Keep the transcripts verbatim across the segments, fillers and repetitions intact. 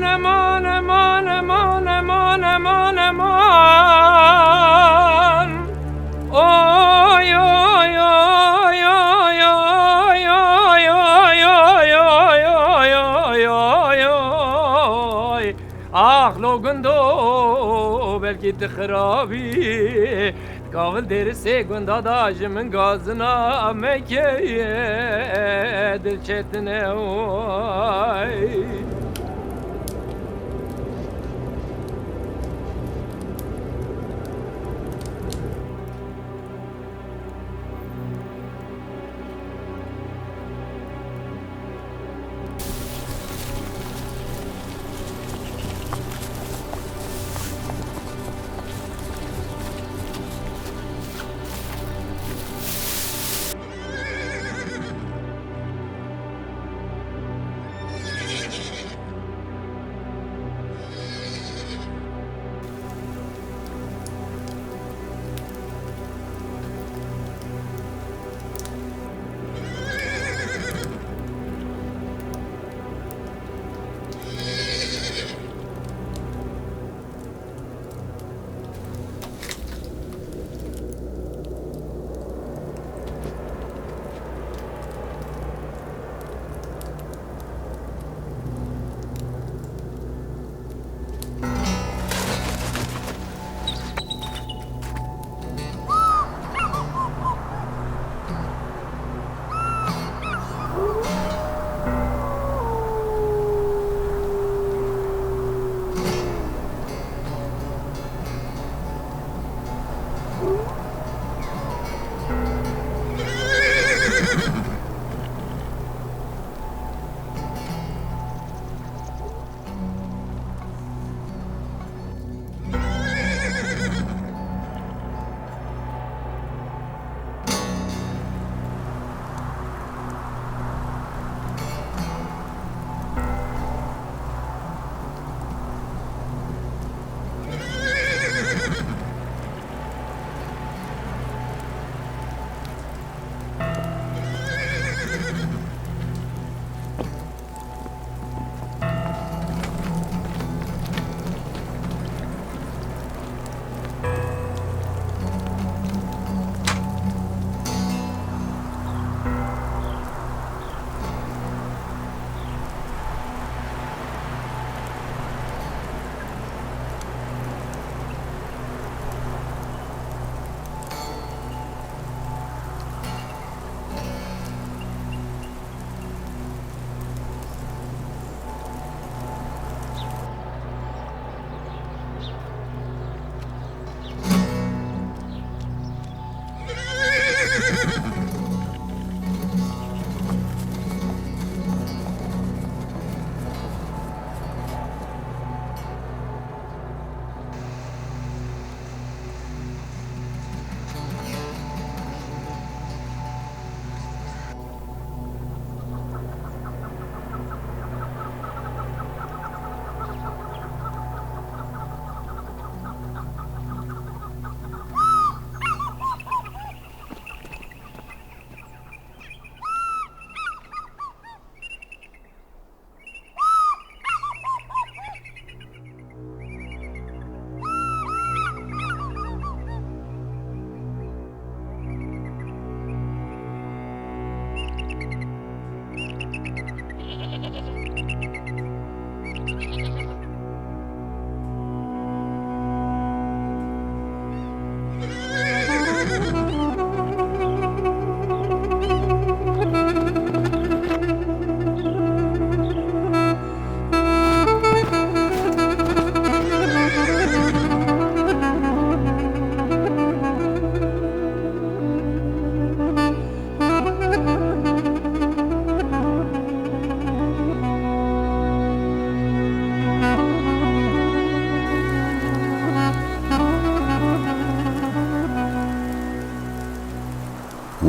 Eman, eman, eman, eman, eman, eman. Oy, oy, oy, oy, oy. Ax lo gundo, belkî tu xirabî. Kavil dêrisê gunda da ji min gazina mekeye, dil çetine way.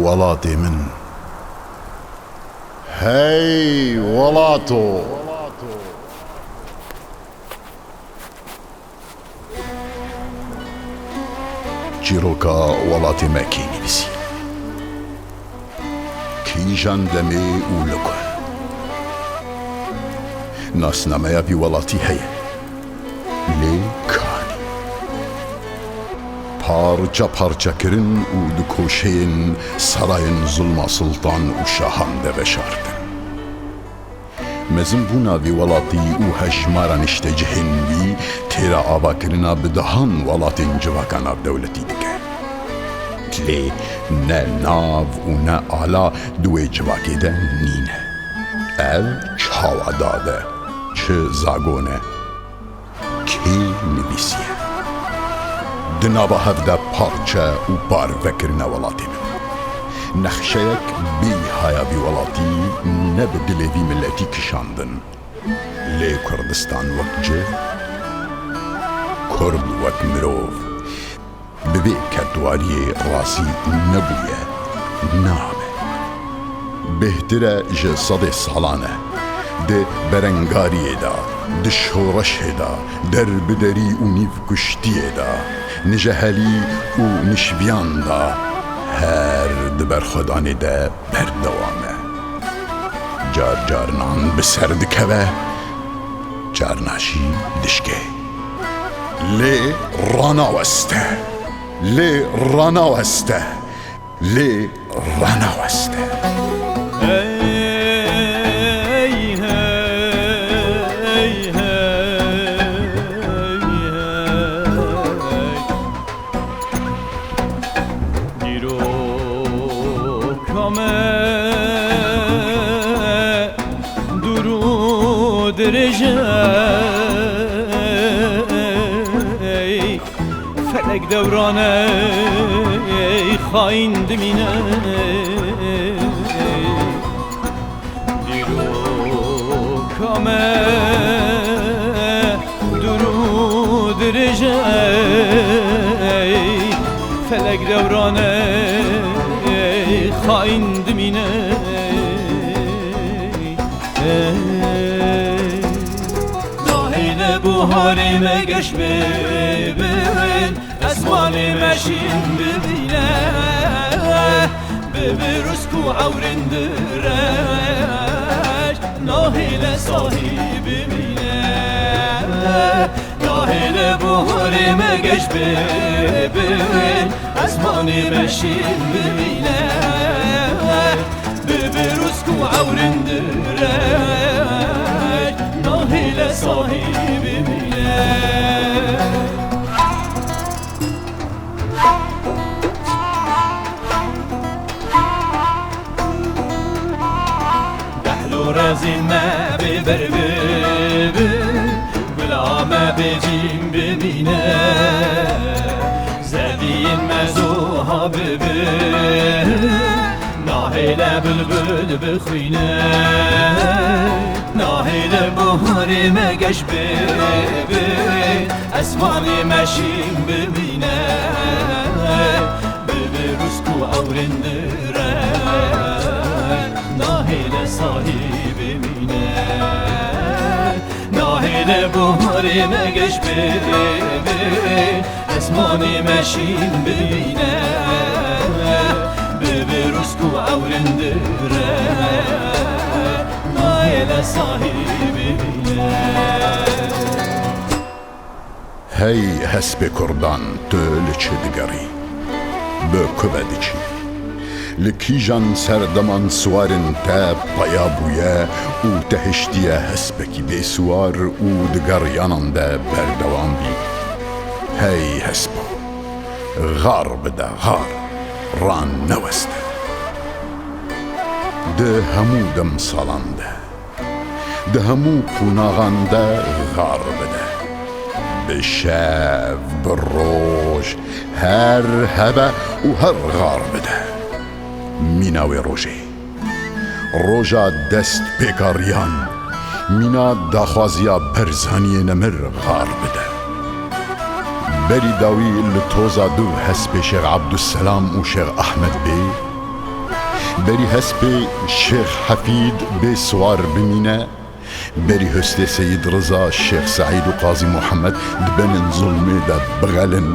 Welatê min. Hey welato! Çîroka welatê me kê nivîsî? Kîjan demê û li ku? Nasnameya vî welatî heye. Lê kanî. Parçe parçe kirin û di koşeyên sarayên zulma sultan û şahan de veşartin. Mezinbûna vî welatî û hejmara niştecihên wî têra avakirina bi dehan welatên civaka navdewletî dike. Lê ne nav û ne ala di wê civakê de nîne. Ev çawa dad e, çi zagon e, kê nivîsiye? Di nava hev de parçe û parve kirine welatê min. Nexşeyek bêhaya vî welatî ne bi dilê vî miletî kişandin. Lê Kurdistan wek cih, Kurd wek mirov, bi vê ketwariyê razî nebûye, nabe. Bêhtir e ji sedê salan e di berengariyê de, di şoreşê de, derbiderî û nîvkuştiyê de, nijehelî û nişviyan de, her di berxwedanê de berdewam e. Car carinan bi ser dikeve, carna jî dişkê. Lê ranaweste. Lê ranaweste. Lê ranaweste. Hey, hey, hey, hey. Dîroka me dûr û dirêj e, felek dewran e, xayîn dimîne. Dîroka me dûr û dirêj e, felek dewran e, xayîn dimîne. Nahêle buharê me geş bibin, esmanê me şîn bibîne. Bibi rûsk û ewrin dirêj, nahêle sahî bimîne. Nahêle buharê me geş bibin, esmanê me şîn bimîne. Bibi rûsk û ewrin dirêj, nahêle sahî bimîne. Dehlo rezîn me bê ber bibi, gula me bê cîn bimîne. Zeviyên me zoha bibi, nahêle bilbil bixwîne. Nahêle buharê me geş bibi, esmanê me şîn bimîne. Bibi rûsk û ewrin dirêj, nahêle sahî bimîne. Nahêle buharê me geş bibi, esmanê me şîn bimîne. Bibi rûsk û ewrin dirêj, nahêle sahî bimîne. Hey hespê kurdan, tu li çi digerî? Bi ku ve diçî? Li kîjan serdeman siwarên te peya bûye û te hiştiye hespekî bêsiwar û di geriyanan de berdewam bî? Hey hespo, xar bide, xar, ran neweste. Di hemû demsalan de, di hemû qonaxan de xar bide. Bi şev, bi roj, her hebe û her xar bide. Mîna wê rojê, roja destpêkariyan, mîna daxwaziya Berzaniyê nemir xar bide. Berî dawî li toza du hespê Şêx Ebdulselam û Şêx Ehmed bê, berî hespê Şêx Hefîd bê siwar bimîne, berî hostê Seyîd Riza, Şêx Seîd û Qazî Muhammed di benên zulmê de bixelin,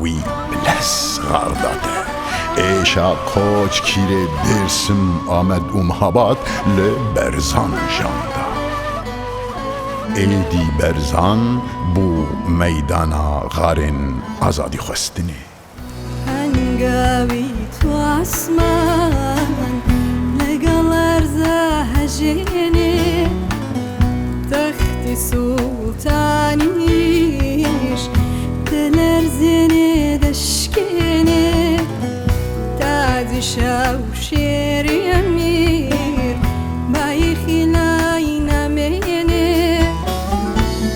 wî bi lez xar date. Êşa Koç, Kîrê, Dêrsim, Amed û Mihabad li Berzan jan da. Êdî Berzan bû meydana xarên azadîxwestinê. Hengawî tu asman legal erza hejênê, textî sultanîş dilerzênê deşkênê, tacî şew şêrî emîr bayî xînayî namênê.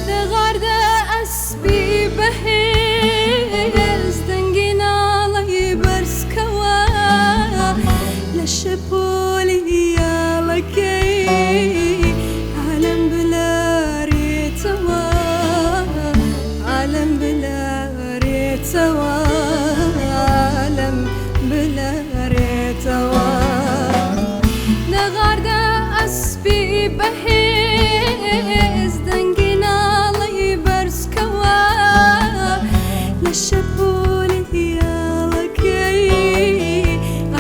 Di xar de espî behêz dengê naleyî berz kewa, leşe polî yalekeyî alem bilarê tewa, alem bilarê tewa, alem bilarê tewa. Di xar de espî behêz dengê naleyî berz kewa, leşe polî yalekeyî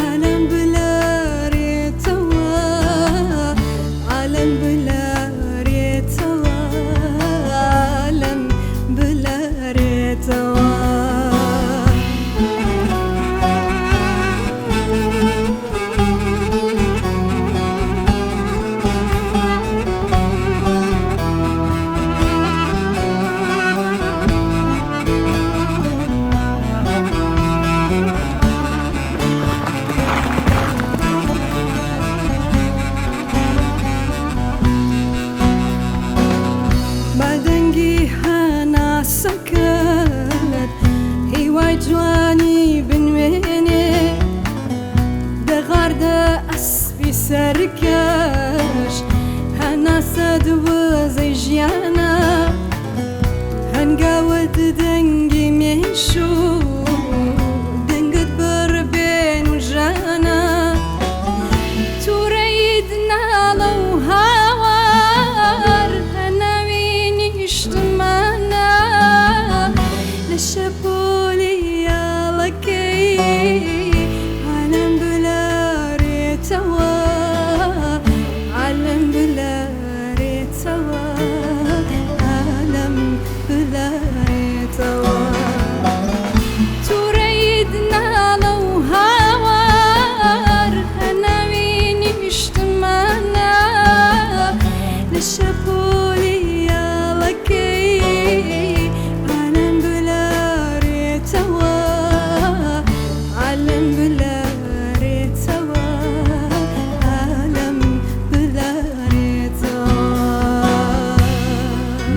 alem bilarê tewa, alem bilarê tewa, alem bilarê tewa. Badengî hena seket hîway ciwanî binwênê, di xar de espî serkeş hena sed wizê jiyana. Hengawit dengî mêş û dengit bir bên û jana. Tu reyî di nala û hawar hena wî nîştimana. Leşe polî yalekeyî alem bilarê tewa, alem bilarê tewa, alem bilarê tewa. Tu reyî di nala û hawar hena wî nîştimana. Leşe polî yalekeyî alem bilarê tewa, alem bilarê tewa, alem bilarê tewa.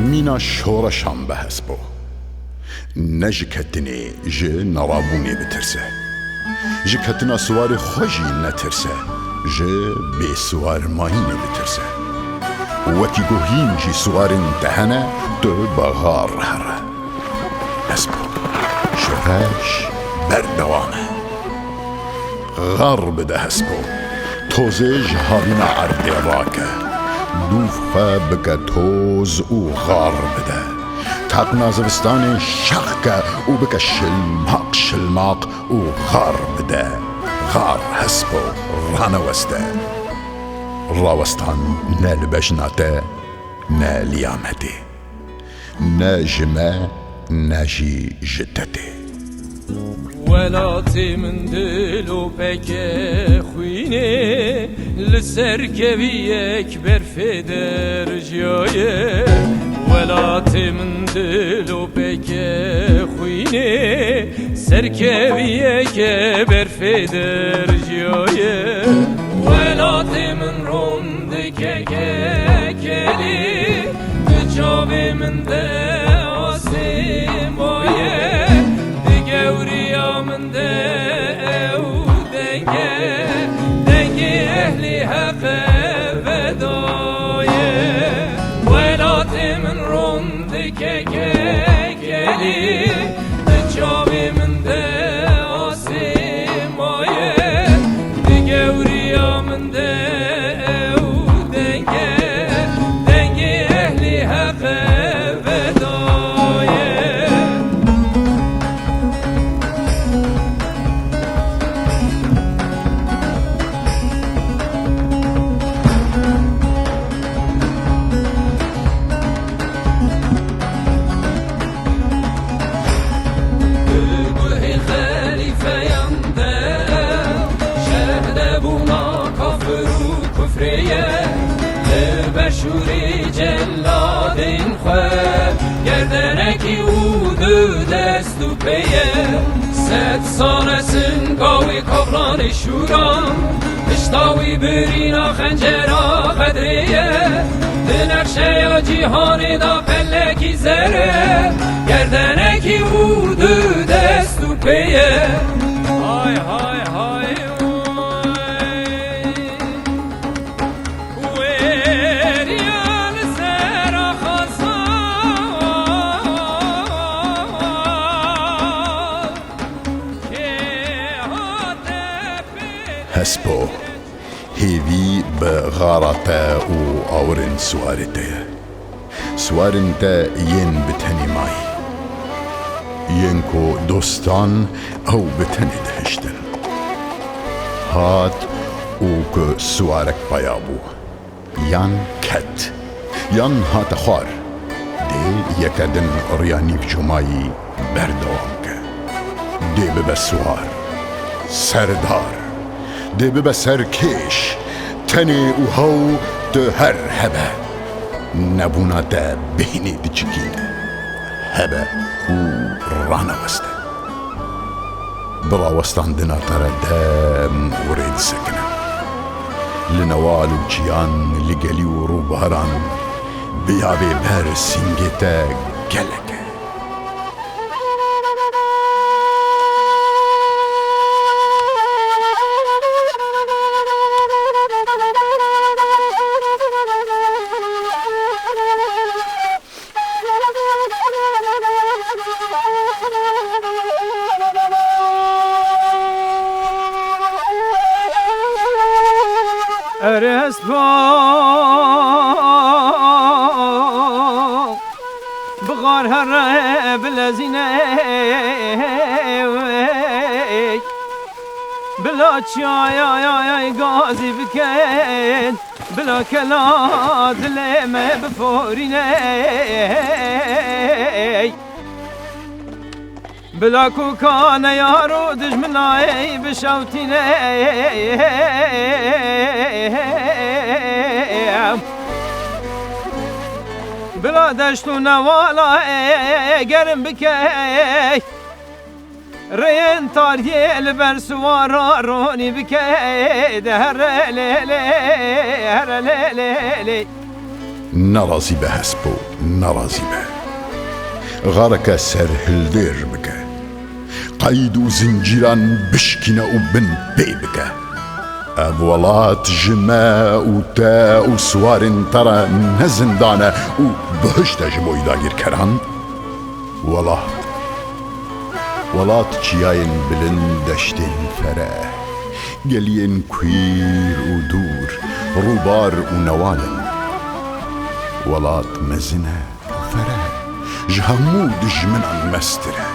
Mîna şoreşan be hespo. Ne ji ketinê, ji nerabûnê bitirse. Ji ketina siwarê xwe jî netirse. Ji bêsiwarmayînê bitirse. Wekî ku hîn jî siwarên te hene, tu bi xar here. Hespo, şoreş berdewam e. Xar bide hespo, tozê ji havîna erdê rake. Dûv xwe bike toz û xar bide. Taqna zivistanê şax ke û bike şilmaq şilmaq û xar bide. Xar hespo, raneweste. Rawestan ne li bejna te, ne li ya me tê. Ne ji me, ne jî ji te tê. Welatê min dilopeke xwînê, li ser keviyek berfê derjiyaye. Welatê min dilopeke xwînê, ser keviyeke berfê derjiyaye. Welatê min rom dike kekelî, di çavê min de asê maye, di gewriya min de ew denge, dengê ehlî heqe vedaye. Welatê min rom dike kekelî, di çavê min de asê maye, di gewriya min de ew denge, dengê ehlî heqe vedaye. Dest û pê ye, sed sal e singa wî kavlanê şûran, pişta wî birîna xencera Xedrê ye, di nexşeya cîhanê de pelekî zer e, gerdenekî û du dest û pê ye. Hay hay hay oy. Wêriya li ser axasa kê hate pê. Hespo, hêvî bi xara te û awirên siwarê te ye. Siwarên te yên bi tenê mayî. Yên ku dostan ew bi tenê dihiştin. Hat û ku siwarek peya bû. Yan ket. Yan hate xwar. Dê yeke din riya nîv cumayî berdewam ke. Dê bibe siwar. Serdar. Dê bibe serkêş. Tenê û hew tu her hebe. Nebûna te bêhnê diçikîne. Hebe û raneweste. Bi rawestandina te re dem û rê disekine. Li newal û çiyan, li gelî û rûbaran, bi yavê ber sîngê te gelek e. Erê hespa, bixar here bilezîne, bila çiyayayay gazî bikin. Bila kela dilê me biforîne. Bila ku kane yaro dijminayê bişewtîne. Bila deşt û newala germ bike. Rêyên tariyê li ber siwara ronî bike, de here lê lê, here lê lê lê. Nerazî be hespo, nerazî be. Xareke serhildêr bike. Qeyd û zincîran bişkîne û bin pê bike. Ev welat ji me û te û siwarên te re ne zindan e û bihişt e ji bo dagîrkeran. Welat. Welat çiyayên bilind, deştên fereh, geliyên kuîr û dûr, rûbar û newal in. Welat mezin e, fereh e, ji hemû dijminan mestir e,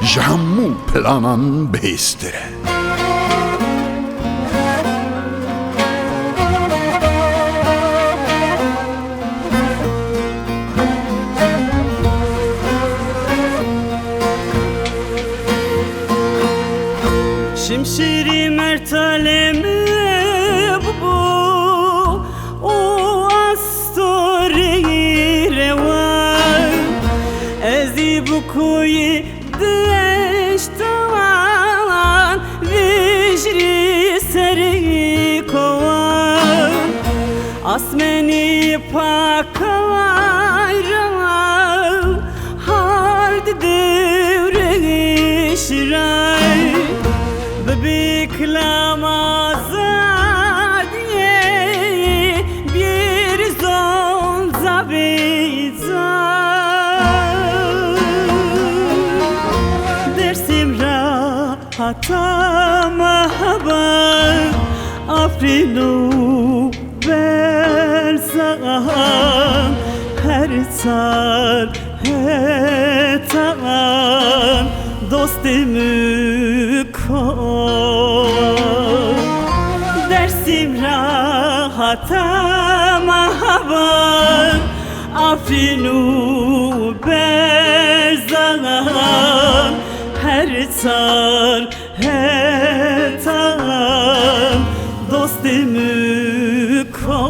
ji hemû planan bihêztir e. Şimşîrî mertalê min bû û astorî rewa. Ez î bi kuyî deştan vijrî serî kowan. Asmenî pakay rewa, hal di dewrê şiray. Bibî kilam azadiyê, bîr zon zavî zan. Dêrsim ra hata Meheba, Afrîn û Berzan, her çar hetan dostê min ko. Dêrsim ra hata Meheba, Afrîn û Berzan, her çar hetan dostê min ko.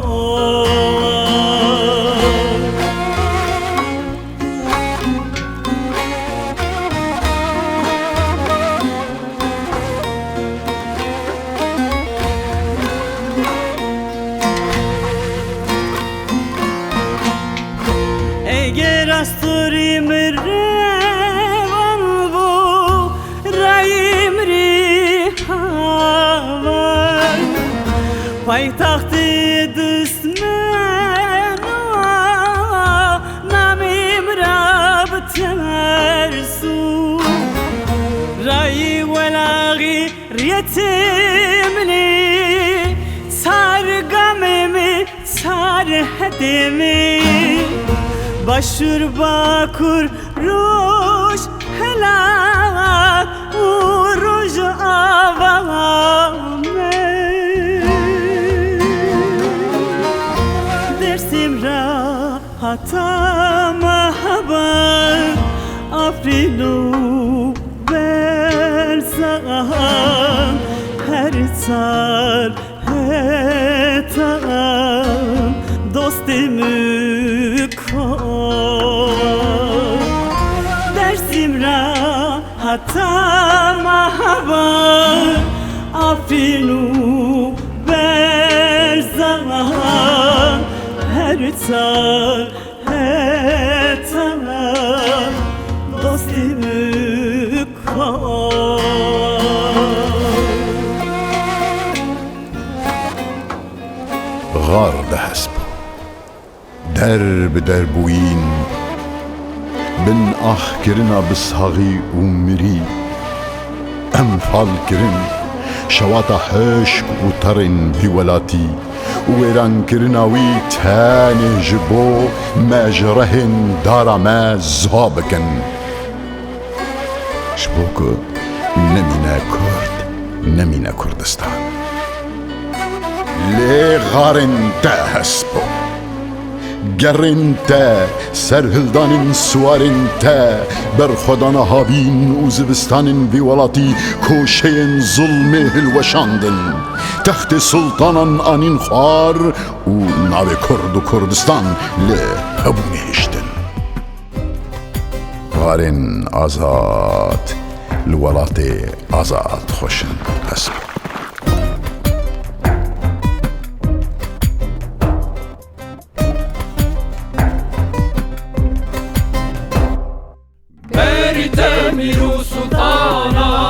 Paytaxtê dismeno namê min ra biterso. Rayê welaxê riyetê min ê, çar gamê min, çar hedê min. Başûr, bakur, roj, helat û rojava me. Dêrsim ra heta Meheban, Efrîn û Berzan, her çar hetan dostê min ko. Dêrsim ra heta Meheban, Efrîn û Berzan, her çar hetan dostê min ko. Xar de hesp bû. Der bi der bûyîn, bin ax kirina bi saxî û mirî, enfal kirin, şewata hişk û terên vî welatî û wêrankirina wî tenê ji bo me ji rehên dara me ziha bikin. Ji bo ku nemîne Kurd, nemîne Kurdistan. Lê xarên te hesp bû. Gerên te, serhildanên siwarên te, berxwedana havîn û zivistanên vî welatî koşeyên zulmê hilweşandin. Textê sultanan anîn xwar û navê Kurd û Kurdistan li hebûnê hiştin. Xarên azad li welatê azad xweş in. Hesp. Berî te mîr û sultanan,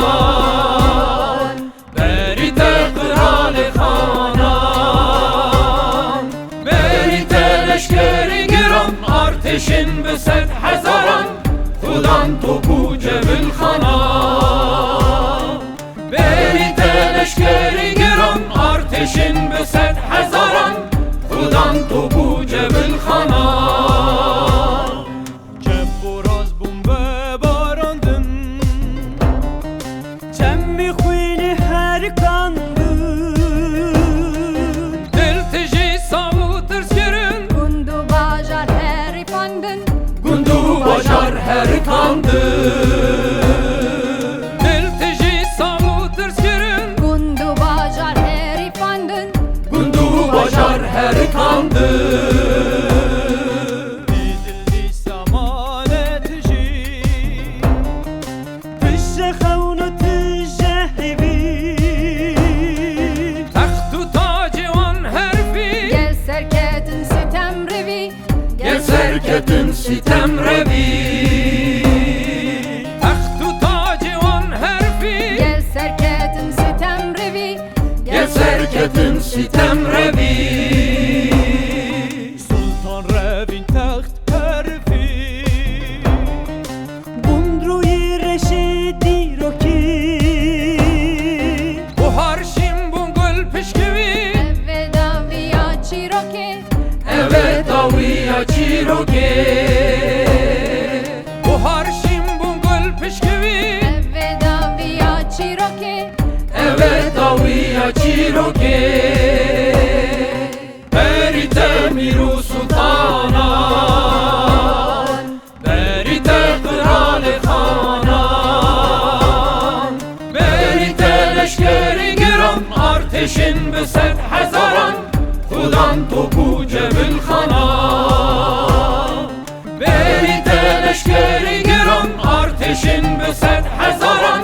berî te qiralê xanan, berî te leşkerên giran, artêşên bi sed hezaran, xudan top û cebilxanan. Berî te leşkerên giran, artêşên bi sed hezaran, xudan top û cebilxanan. Çep û rast bûn vebarandin, çemê xwînê herikandin. Dil tijî sax û tirs kirin, gund û bajar herikandin. Gund û bajar herikandin. Dil tijî sax û tirs kirin, gund û bajar herikandin. Gund û bajar herikandin. Dîsa mane tijî, tije xewn û tije hêvî. Text û tacê wan herfî, gel serketin sitem revî. Gel serketin sitem revî. Text û tacê wan herfî, gel serketin sitem revî. Gel serketin sitem revî. Sultan revîn text herfî, gund rûyî reşê dîrokî. Buhar şîn bûn gul pişkivî, ev e dawiya çîrokê. Ev e dawiya çîrokê. Buhar şîn bûn gul pişkivî, ev e dawiya çîrokê. Ev e dawiya çîrokê. Berî te mîr û sultanan, berî te qiralê xanan, berî te leşkerên giran, artêşên bi sed hezaran, xudan top û cebilxanan. Berî te leşkerên giran, artêşên bi sed hezaran,